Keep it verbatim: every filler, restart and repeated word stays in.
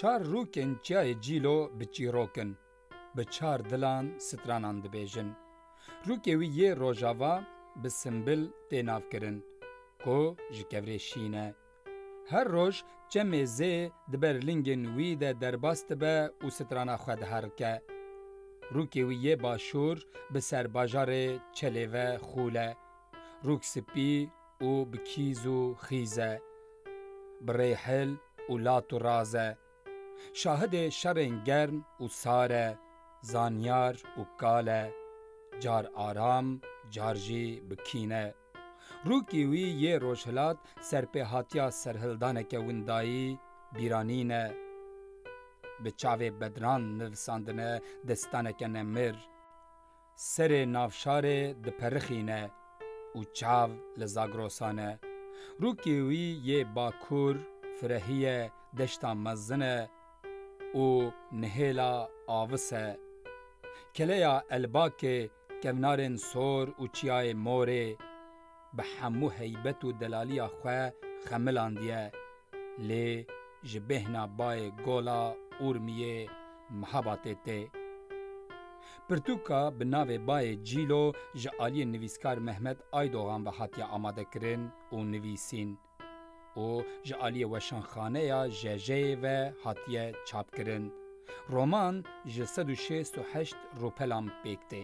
Çar rûkên çiyayê Cîlo bi çîrok in, bi çar dilan stranan dibêjin. Rûkê wî yê rojava bi Simbil tê navkirin, ku ji kevirê şîn e. Her roj çemê zê di ber lingên wî de derbas dibe û strana xwe diherike. Rûkê wî yê başûr bi ser bajarê Çelê ve xûl e. Rûk spî û bi kîz û xîz e. Bi rêhil û lat û raz e. Şahidê şerên germ û sar e, zanyar û kal e, car aram, car jî bi kîn e. Rûkê wî yê rojhilat serpêhatiya serhildaneke windayî, bîranîn e. Bi çavê bedran nivisandine destaneke nemir. Serê navşarê diperixîne û çav li Zagrosan e. Rûkê wî yê bakur firehî ye, deşta mezin e û nihêla avis e. Keleya Elbakê, kevnarên sor û çiyayê Morê bi hemû heybet û delaliya xwe xemilandiye, lê ji bêhna bayê gola Urmiyê Mihabatê tê. Pirtûka bi navê Bayê Cîlo ji aliyê nivîskar Mehmet Aydogan ve hatiye amadekirin û nivîsîn û ji aliyê Weşanxaneya J J'yê ve hatiye çapkirin. Roman ji sed û şêst û heşt rûpelan pêk tê.